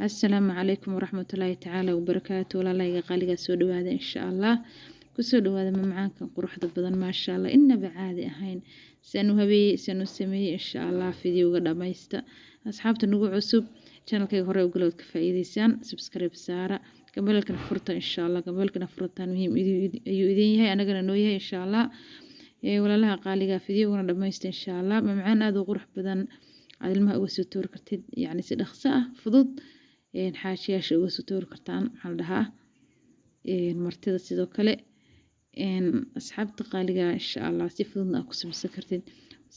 Assalaamu calaykum waraxmatullaahi tacaala wabarakaatu. Walaalahayga qaaligaa, soo dhawaada insha Allah. Kusoo dhawaada mamacaankan quruxda badan, maasha Allah, inaba caadi ahayn. Saan u habeeyey, saan u sameeyey, insha Allah fideoga dhammaysta. Asxaabta nagu cusub, channelkayga hore ugalood ka faa'iideysaan, subscribe saara, gambalelkana furta insha Allah. Gambalelkana furtaan muhiim ayuu idin yahay, anagana noo yahay insha Allah. Walaalaha qaaliga, fideogana dhammaysta insha Allah. Mamacaan aada u qurux badan aad ilmaha uga soo tuuri kartid, yacni si dhaqso ah, fudud, xaashiyaasha uga soo tuuri kartaan, maxaa la dhahaa, martida sidoo kale, asxaabta qaaliga, insha Allah si fududna aad ku samaysan kartid.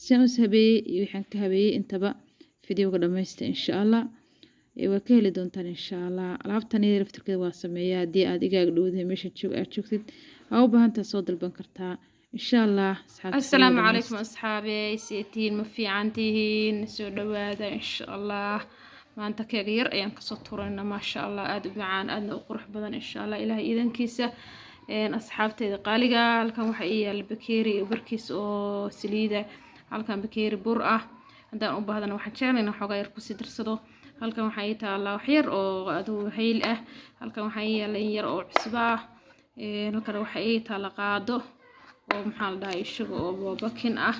Sidaan us habeeyey iyo waxaan ka habeeyey intaba fideoga dhammaysta insha Allah, waa ka heli doontaan insha Allah. Alaabtan iyada laftirkeeda waa sameeyaa. Haddii aad igaaga dhowdahay, meesha joog aad joogtid, waa u baahantaa, soo dalban kartaa insha Allah. Assalaamu calaykum asxaabey, seetihiin? Ma fiican tihiin? Soo dhawaada insha Allah. Maanta keega yar ayaan kasoo tuurayna, maasha Allah, aada u macaan, aadna u qurux badan insha Allah, Ilahay iidankiisa. Asxaabteyda qaaliga, halkan waxaa ii yaala bakeeri barkiis oo saliida, halkan bakeeri bur ah. Haddaan u baahdana waxaan jeclay inaan xoogaa yar kusii darsado. Halkan waxaa ii taallaa wax yar oo aduu hayl ah. Halkan waxaa ii yaala in yar oo cusbo ah. Halkan waxaa ii taalla qaado oo, maxaa la dhahaa, ishaga oo bakin ah.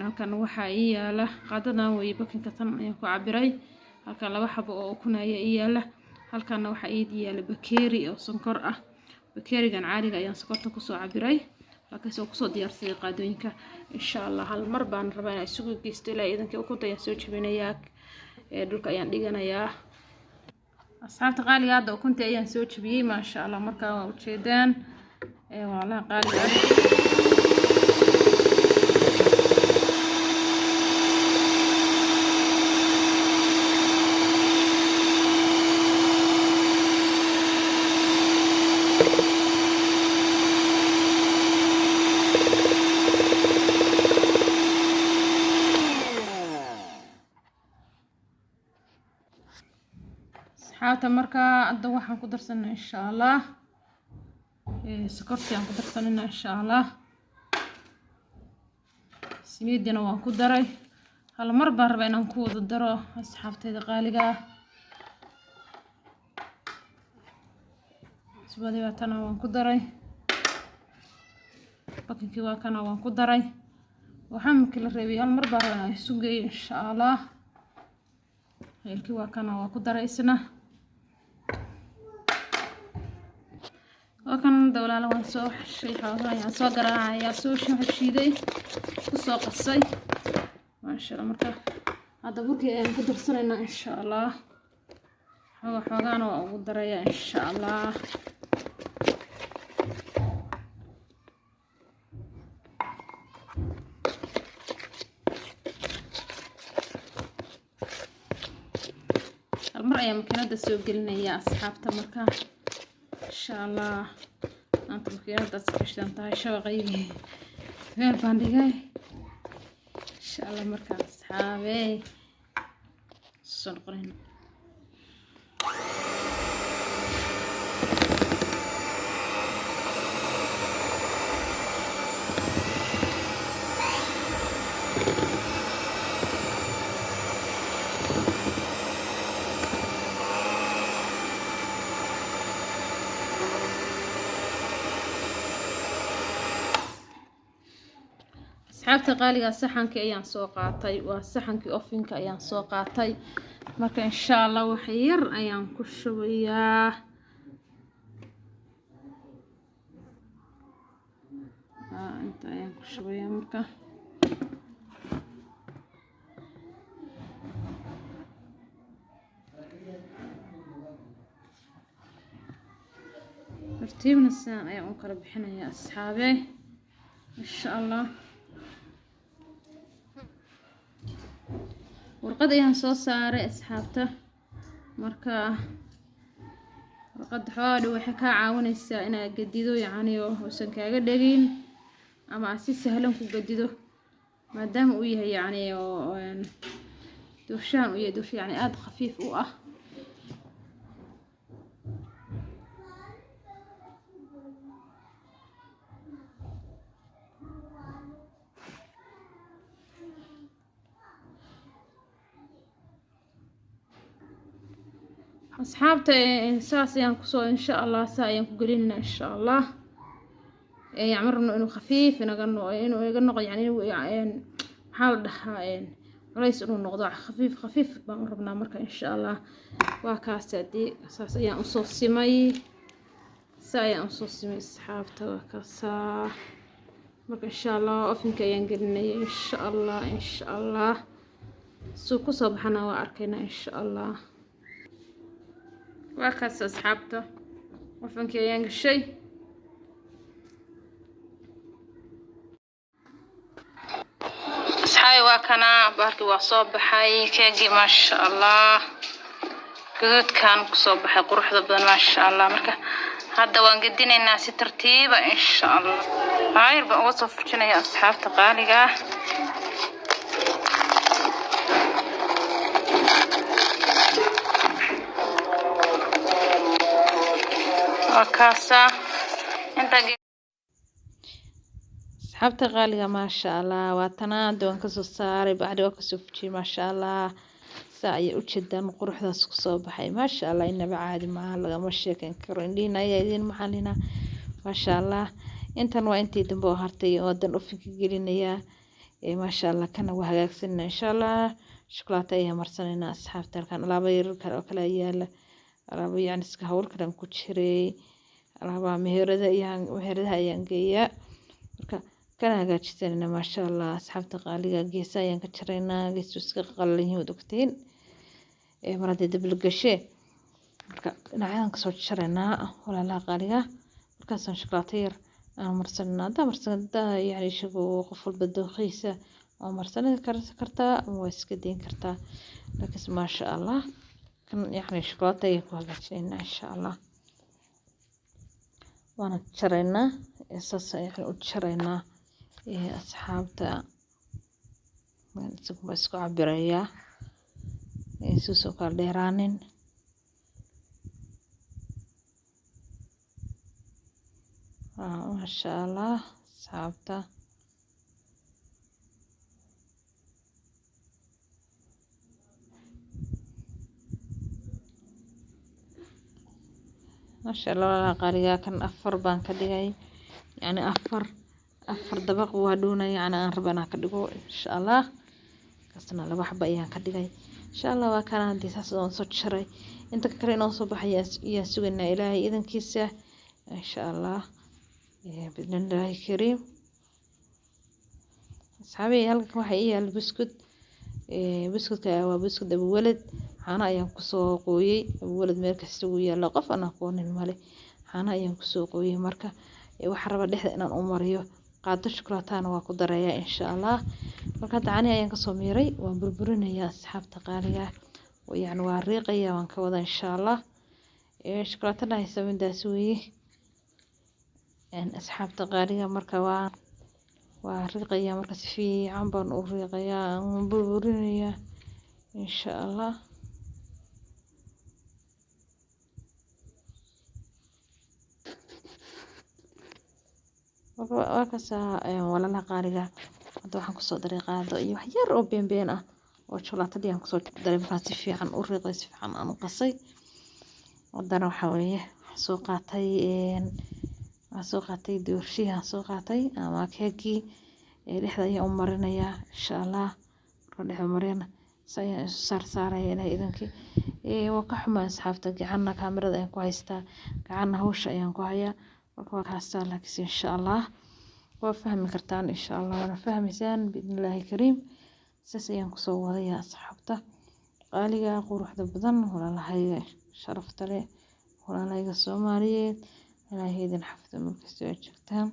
Halkan waxaa ii yaala qaadadan wey, bakinka tan ayaan ku cabiray. Halkan 2 xabo oo ukun ayaa ii yaala. Halkanna waxaa ii yaala bakeeri oo sonkor ah. Bakeerigan caadiga ayaan sonkorta kusoo cabiray, laakiinse oo kusoo diyaarsaday qaadooyinka insha Allah. Hal mar baan rabaa inaan isugu geysto ilaa iidankii. Ukunta ayaan soo jebinayaa, dhulka ayaan dhiganayaa. Asxaabta qaaliga, hadda ukuntii ayaan soo jebiyey, maasha Allah. Markaa waa ujeedaan, walaalaha qaaliga ah. Asxaabta, markaa hadda waxaan ku darsanaa insha Allah sokortii aan ku darsanayna insha Allah. Saliidina waan ku daray. Hal mar baan rabaa inaan ku wada daro, asxaabteyda qaaliga ah. Cusbadii waa tana, waan ku daray. Bakinkii waa kana, waan ku daray. Waxaa markii la reebay, hal mar baan rabaa inaan isu geeyo insha Allah. Heelkii waa kana, waa ku daray isna, waa kan. Dowlaala waan soo xeshay, xoogaa ayaan soo garaacayaa, soo shiiday, kusoo qasay, maasha Allah. Marka hadda burkii ayaan ku darsanaynaa insha Allah. Xooga xoogaana waa ugu darayaa insha Allah. Hal mar ayaa makiinada soo gelinaya, asxaabta. Marka insha Allah maanta makiinadaas kashtan tahay, shabaqaygii meel baan dhigay insha Allah. Markaa asxaabey, soo noqonayna. Asxaabta qaaliga, saxankii ayaan soo qaatay, waa saxankii ovenka ayaan soo qaatay. Marka insha Allah wax yar ayaan ku shubayaa. Inta ayaan ku shubayaa. Marka tartiibna sidaan ayaan u kala bixinayaa, asxaabe, insha Allah. Warqad ayaan soo saaray, asxaabta. Marka warqadda xoogaa dhow waxay kaa caawinaysaa inaad gedido, yacni oo uusan kaaga dhegin ama aad si sahlan ku gedido, maadaama uu yahay yacni oo doorshahan uu yahay doorsha yacni aada khafiif u ah. Asxaabta saas ayaan kusoo insha Allah saa ayaan ku gelinaa insha Allah. Yani rabno inuu khafiif inaga inuu iga noqo, yani maxaa la dhahaa, culays inuu noqdo, khafiif khafiif baan u rabnaa. Marka insha Allah waa kaas, hadii saas ayaan usoo simay, saa ayaan usoo simay asxaabta, waa kaasaa. Marka insha Allah ovenka ayaan gelinaya insha Allah. Insha Allah suu kusoo baxana waa arkaynaa insha Allah. Waa kaas asxaabta, ovenkii ayaan gashay. Asxaabi, waa kana bahalkii, waa soo baxay keegii, maasha Allah, guduudkan kusoo baxay quruxda badan, maasha Allah. Marka hadda waan gedinaynaa si tartiiba insha Allah. Aayar baan uga soo fujinaya asxaabta qaaliga ah. Waa kaasaa intaan. Asxaabta qaaliga, maasha Allah, waa tanaada, waan kasoo saaray, bacdi waa kasoo fujiyey, maasha Allah. Saa ayay ujeedaan quruxdaas kusoo baxay, maasha Allah, inaba caadi maaha, lagama sheekeyn karo, indhihiina ayaa idiin maxalina, maasha Allah. Intan waa intii dambe oo hartay oo hadan ovenka gelinayaa, maasha Allah. Kana waa hagaagsanina insha Allah, shukulaato ayaa marsanayna asxaabta. Halkan alaabo yaryar kale oo kale yaala, alaabo yacni iska hawl kale ku jiray, alaabaha meherada ayaan meheradaha ayaan geeyaa. Marka kana hagaajisanayna, maasha Allah, asxaabta qaaliga. Geesa ayaan ka jaraynaa, geesu iska qalalan yihiin, waad ogtiin mar haddii dab la gashee. Marka dhinacyadan kasoo jaraynaa walaalaha qaaliga, markaasaan shukulaato yar aan marsanayna. Haddaa marsan, haddaa yacni isagu qof walba dooqiisa waa marsan kartaa ama waa iska dayn kartaa, laakiinse maasha Allah kan yacni shukulaato ayaan ku hagaajinaynaa insha Allah. Waana jaraynaa, saas ayaan u jaraynaa asxaabta. Isagu baa isku cabirayaa suusoo kala dheeraanin. Maasha Allah asxaabta. Maasha Allah walaalaha qaaliga, kan 4 baan ka dhigay, yacni 4 dabaq waa dhuuna, yacni aan raba inaan ka dhigo insha Allah. Kaasna 2 xabo ayaan ka dhigay insha Allah. Waa kana haddii saas oon soo jaray, inta kale inoo soo baxay ayaan sugaynaa Ilaahay idankiisa insha Allah, bidnillaahi kariim. Asxaabi, halkan waxaa ii yaala buskud. Buskudka waa buskud Abuwalad, caano ayaan kusoo qooyey. Abuwalad meel kasta wuu yaala, qof aan aqoonin male. Caano ayaan kusoo qooyey. Marka waxaan rabaa dhexda inaan u mariyo qaado shukulaatana waa ku darayaa insha Allah. Marka hadda caanihi ayaan kasoo miiray, waan burburinayaa asxaabta qaaliga, yacni waa riiqaya, waan ka wada insha Allah. Shukulaatada haysa midaas weeye asxaabta qaaliga. Marka waa riiqaya, marka si fiican baan u riiqayaa, waan burburinayaa insha Allah. Waa kasaa walaalaha qaaliga. Hadda waxaan kusoo daray qaado iyo wax yar oo been been ah oo shukulaatadii aan kusoo daray. Markaan si fiican u riiqay, si fiican aan u qasay, haddana waxaa weeye soo qaatay, waxaan soo qaatay doorshihii aan soo qaatay ama keegii, dhexda ayaan u marinayaa insha Allah. Markaan dhexda mariyana sa ayaan isu saar saaraya Ilaahay idankii. Waa ka xumaa asxaabta, gacanna kaamirada ayaan ku haystaa, gacanna hawsha ayaan ku hayaa. Marka waa kaastaa, laakiinse insha Allah waa fahmi kartaan insha Allah, waana fahmaysaan biidnillaahi kariim. Saas ayaan kusoo wadayaa asxaabta qaaliga quruxda badan, walaalahayga sharafta leh, walaalahayga Soomaaliyeed. Ilaahay idin xafido meel kastoo aad joogtaan.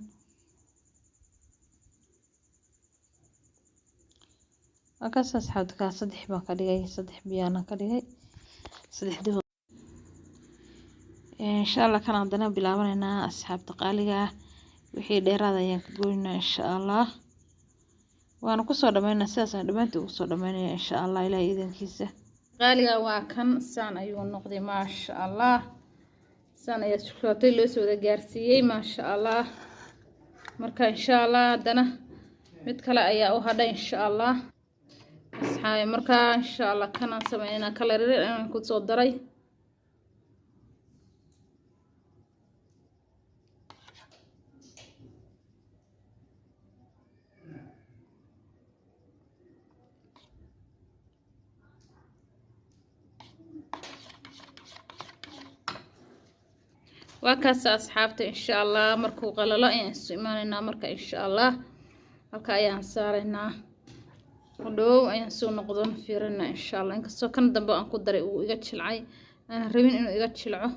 Waa kaas asxaabta, kaa 3 baan ka dhigay, 3 biyaana ka dhigay, 3 dabaq insha Allah. Kan haddana bilaabanaynaa asxaabta qaaliga ah, wixii dheeraad ayaan ka goynaa insha Allah, waana kusoo dhamaynaa. Sidaas ayaan dhammaantii ugu soo dhamaynaya insha Allah Ilaahay idankiisa. Qaaliga waa kan, saan ayuu noqday, maasha Allah. Saan ayaa shukulaato loo soo wada gaarsiiyey, maasha Allah. Marka insha Allah haddana mid kale ayaa u hadhay insha Allah asxaabi. Marka insha Allah kanaan sameynaa, kalar yar ayaan kusoo daray. Waa kaas, asxaabta. Insha Allah markuu qalalo ayaan isu imaanaynaa. Marka insha Allah halka ayaan saaraynaa, dhow ayaan soo noqdon fiirinaa insha Allah. Inkastoo kan dambe aan ku daray uu iga jilcay, aan rabin inuu iga jilco,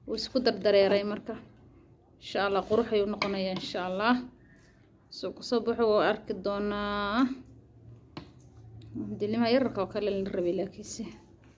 uu isku dardareeray. Marka insha Allah qurux ayuu noqonayaa insha Allah. Soo kusoo baxo waa arki doonaa. Dilimaha yararka oo kale la rabay, laakiinse